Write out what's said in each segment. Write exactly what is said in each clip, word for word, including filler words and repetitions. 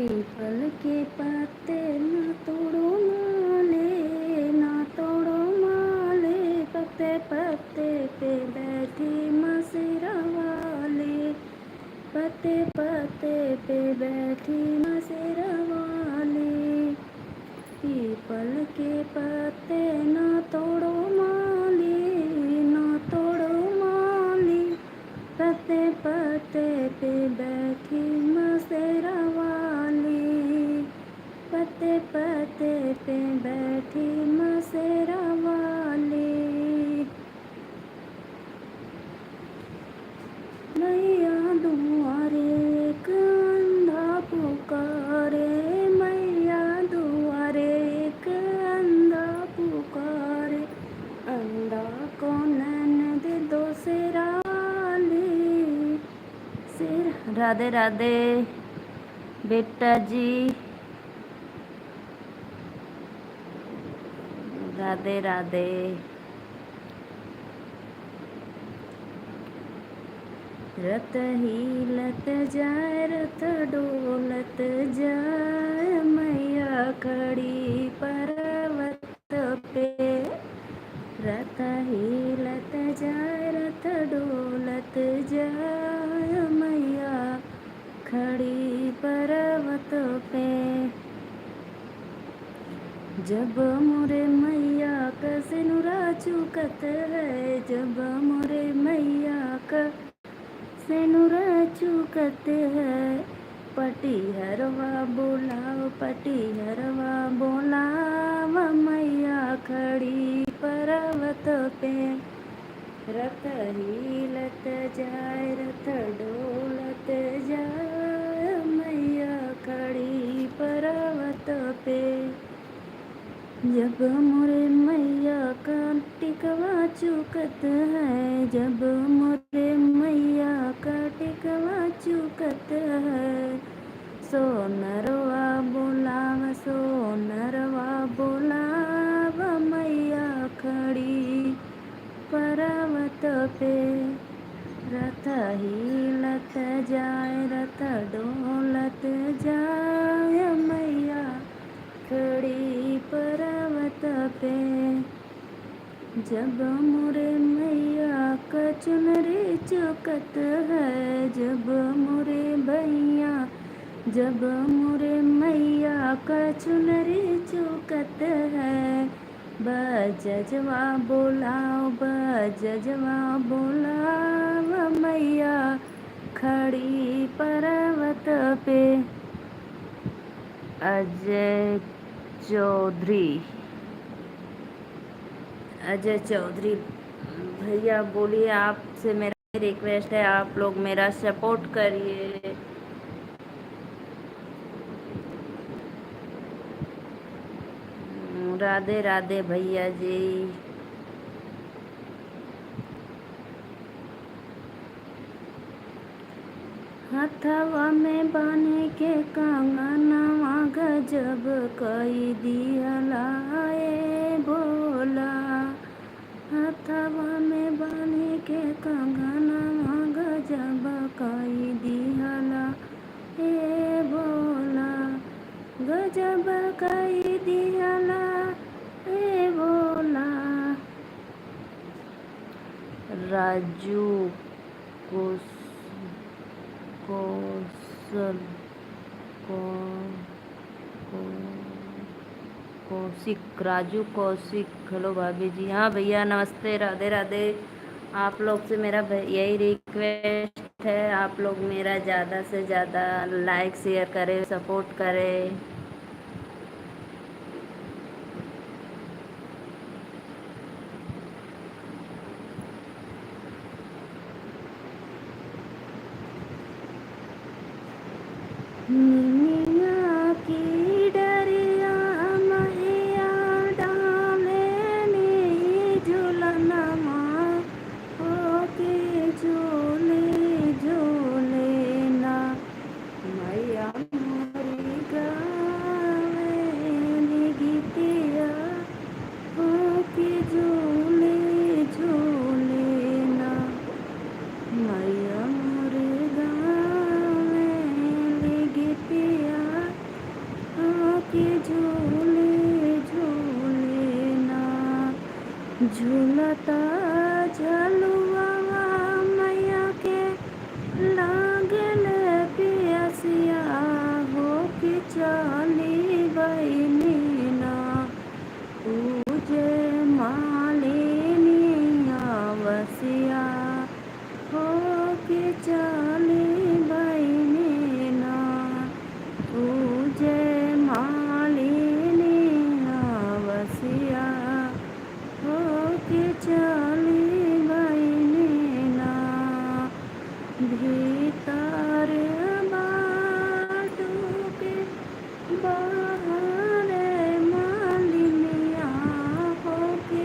पीपल के पत्ते ना तोड़ो माली, ना तोड़ो माली, पत्ते पत्ते पे बैठी माँ शेरा वाली, पत्ते पत्ते पे बैठी माँ शेरा वाली। पीपल के पत्ते ना तोड़ो माली, ना तोड़ो माली, पत्ते पत्ते पे बैठी माँ शेरा वाली, पत्ते पत्ते पे बैठी माँ शेरा वाली। मैया दुआरे एक अंधा पुकारे, मैया दुआरे एक अंधा पुकारे, अंधा को नैन दे दो शेरा वाली। शेर, राधे राधे बेटा जी, राधे राधे। रथ हिलत जाए, रथ डोलत जाए, मैया खड़ी पर्वत पे। रथ हिलत जाए, रथ डोलत जाए, मैया खड़ी पर्वत पे। जब मोरे मैया का सेनुरा चुकत है, जब मोरे मैया का सेनुरा चुकत है, पटिहरवा बोलाव, पटिहरवा बोलाव, मैया खड़ी पर्वत पे। रथ हिलत जाए, रथ डोलत जाए, मैया खड़ी पर्वत पे। जब मोरे मैया का टिकवा चुकत है, जब मोरे मैया का टिकवा चुकत है, सोनरवा बोलाव, सोनरवा बोलाव, मैया खड़ी पर्वत पे। रथ हिलत जाए, रथ डोलत जाए, मैया खड़ी पर्वत पे। जब मोरे मैया का चुनरी चुकत है, जब मोरे भैया, जब मोरे मैया का चुनरी चुकत है, बजजवा बोलाव, बजजवा बोलाव, मैया खड़ी पर्वत पे। अजय चौधरी, अजय चौधरी भैया बोलिए, आपसे मेरा request है, आप लोग मेरा support करिए। राधे राधे भैया जी। हथवा में बान्हे के कंगनवा गजब कई दिहला ए भोला। हथवा में बान्हे के कंगनवा गजब कई दिहला ए भोला। गजब कई दिहला ए भोला। राजू कोस-, कौशल, कौ-, कौ-, कौशिक, राजू कौशिक। Hello भाभी जी। हाँ भैया नमस्ते, राधे राधे। आप लोग से मेरा भ-, यही request है, आप लोग मेरा ज़्यादा से ज़्यादा like share करें, support करें। निमिया की डरिया मैया डाले नी झुलनमा, ओके झूले झूले ना। मैया मोरी गा झूलता झलुआ मैया के लागल पियसिया हो कि चली बहिनी ना पूजे मालिनी अवसिया हो कि चली बहिनी ना पूजे मालिनी अवसिया हो कि चली बहिनी ना भीतर बाटू के बाहर मालिनिया हो कि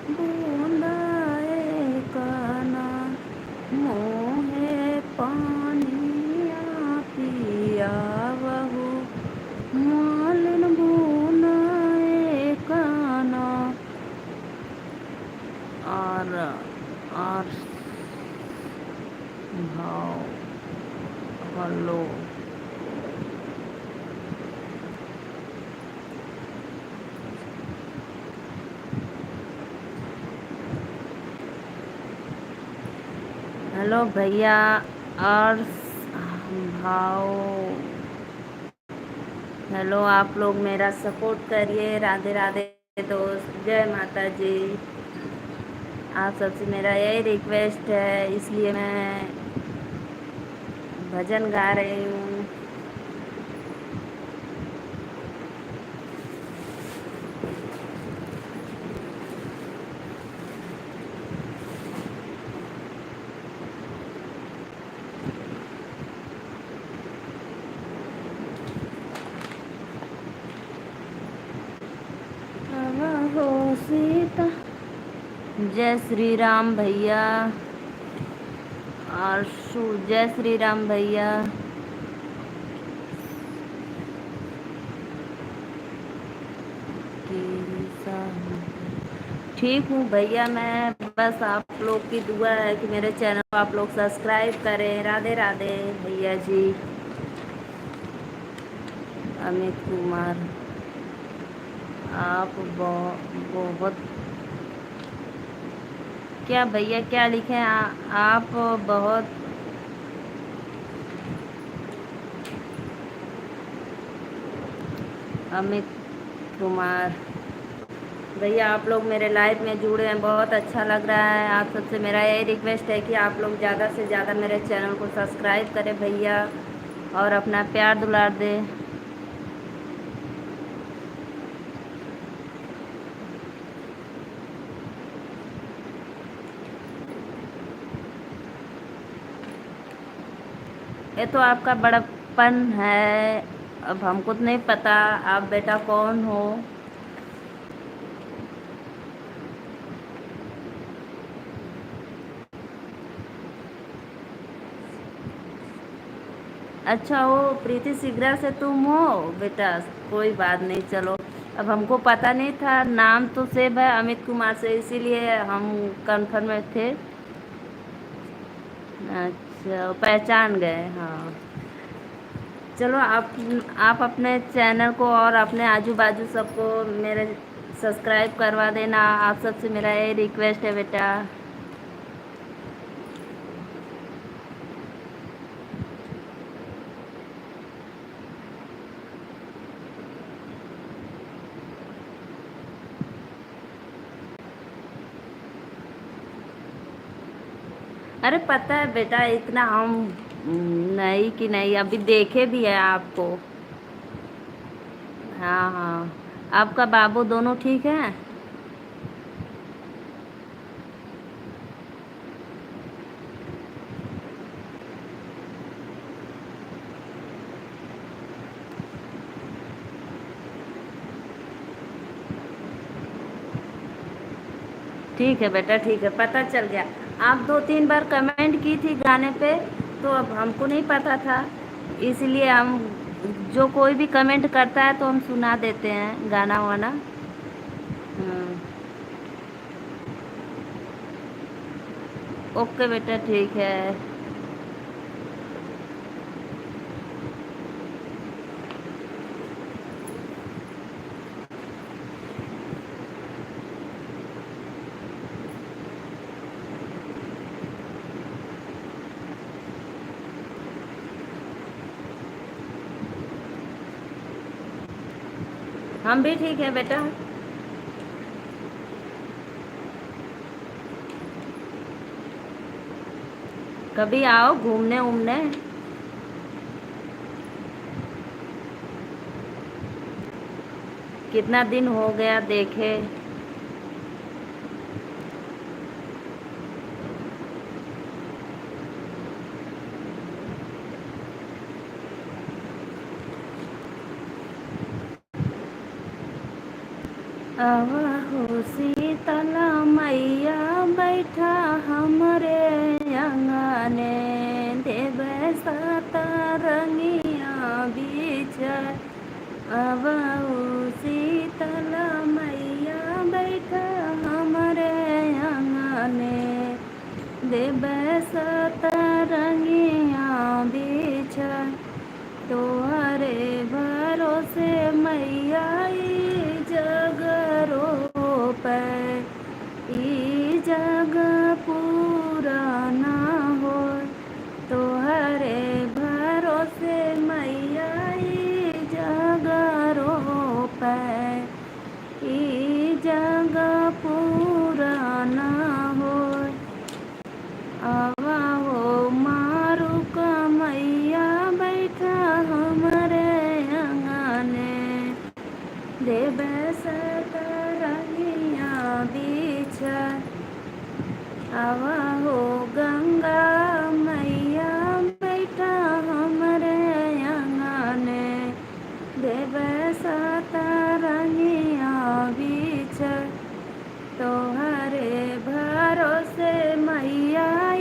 बूंदा एक ना मोहे पानिया पियावहु मालिन बूंदा एक ना। आर आर भाव हेलो। हेलो भैया, आर भाव हेलो, आप लोग मेरा सपोर्ट करिए। राधे राधे दोस्त, जय माता जी। आप सबसे मेरा यही रिक्वेस्ट है, इसलिए मैं भजन गा रही हूँ। आवा हो सीता। जय श्री राम भैया। आशु, जय श्री राम भैया। ठीक हूँ भैया, मैं बस आप लोग की दुआ है कि मेरे चैनल को आप लोग सब्सक्राइब करें। राधे राधे भैया जी। अमित कुमार, आप बहु-, बहुत क्या भैया, क्या लिखे आ-, आप बहुत अमित कुमार। भैया, आप लोग मेरे लाइव में जुड़े हैं, बहुत अच्छा लग रहा है। आप सबसे मेरा यही रिक्वेस्ट है कि आप लोग ज़्यादा से ज़्यादा मेरे चैनल को सब्सक्राइब करें भैया, और अपना प्यार दुलार दें। ये तो आपका बड़प्पन है, अब हमको तो नहीं पता आप बेटा कौन हो। अच्छा, वो प्रीति सिगरा से तुम हो बेटा? कोई बात नहीं, चलो, अब हमको पता नहीं था, नाम तो सेव है अमित कुमार से, इसीलिए हम कन्फर्म में थे। अच्छा, पहचान गए, हाँ। चलो, आप, आप अपने चैनल को और अपने आजू बाजू सबको मेरे सब्सक्राइब करवा देना। आप सबसे मेरा ये रिक्वेस्ट है बेटा। अरे पता है बेटा, इतना हम नहीं कि नहीं, अभी देखे भी है आपको। हाँ, हाँ, आपका बाबू दोनों ठीक है? ठीक है बेटा, ठीक है, पता चल गया। आप दो तीन बार कमेंट की थी गाने पे, तो अब हमको नहीं पता था, इसलिए हम, जो कोई भी कमेंट करता है तो हम सुना देते हैं गाना वाना। हम्म। ओके बेटा, ठीक है। हम भी ठीक है बेटा। कभी आओ घूमने उमने। कितना दिन हो गया देखे। आवा हो शीतला मैया, बैठा हमरे अंगने, देबे सतरंगिया बिछाए। आवा हो शीतला मैया, बैठा हमरे अंगने, देबे सतरंगिया बिछाए। तोहरे भरोसे मैया ई जग रोपे, ई जग पूरा ना होय। तोहरे भरोसे मैया ई जग रोपे, ई जग पूरा ना होय। आवा हो मारुका मैया, बैठा हमरे अंगने, देबे सतरंगिया बिछाए। आवा हो गंगा मैया, बैठा हमरे अंगने, देबे सतरंगिया बिछाए। तोहरे भरोसे मैया ई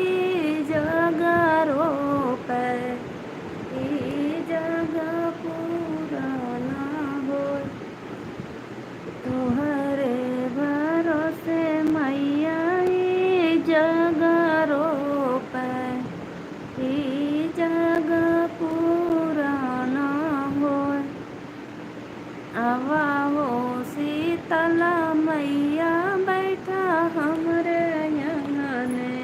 जग रोपे, ई जग पूरा ना होय। तोहरे भरोसे मैया ई जग रोपे, ई जग पूरा ना होय। आवा हो शीतला मैया, बैठा हमरे अंगने,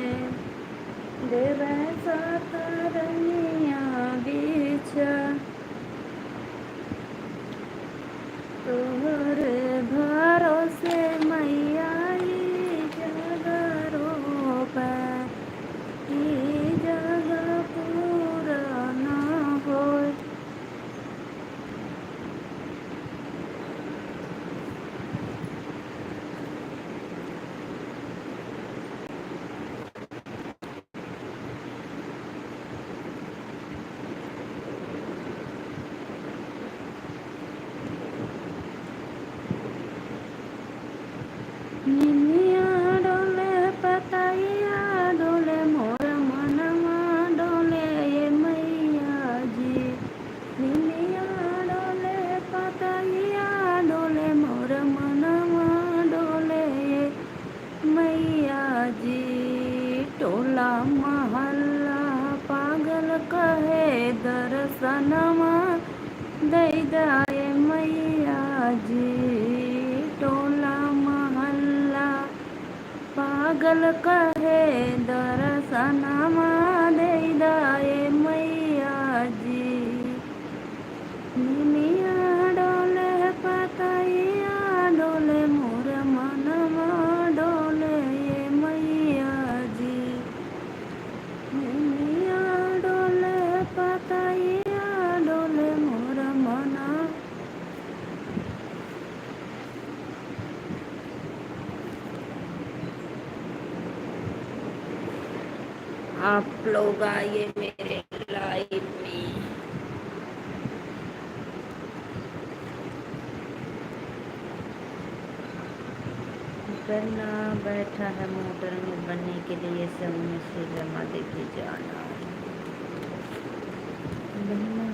देबे सतरंगिया बिछाए। तोहरे भरोसे मैया ई जग रोपे, ई जग पूरा ना होय। निमिया डोले, पतैया डोले, मोर मनवा डोले, ए मैया जी। निमिया डोले, पतैया डोले, मोर मनवा डोले, ए मैया जी। टोला महल्ला पागल कहे, दर्शनवा दे दा ए मैया जी। टोला महल्ला पागल कहे, दर्शनवा दे दा ए मैया जी। निमिया डोले, पतैया डोले, मोर मनवा डोले, ए मैया जी। निमिया डोले, पतैया डोले, मोर मना। आप लोग आइए मेरे लाइव में। गन्ना बैठा है मोटर में बनने के लिए, सब में से जमा देके जाना। गन्ना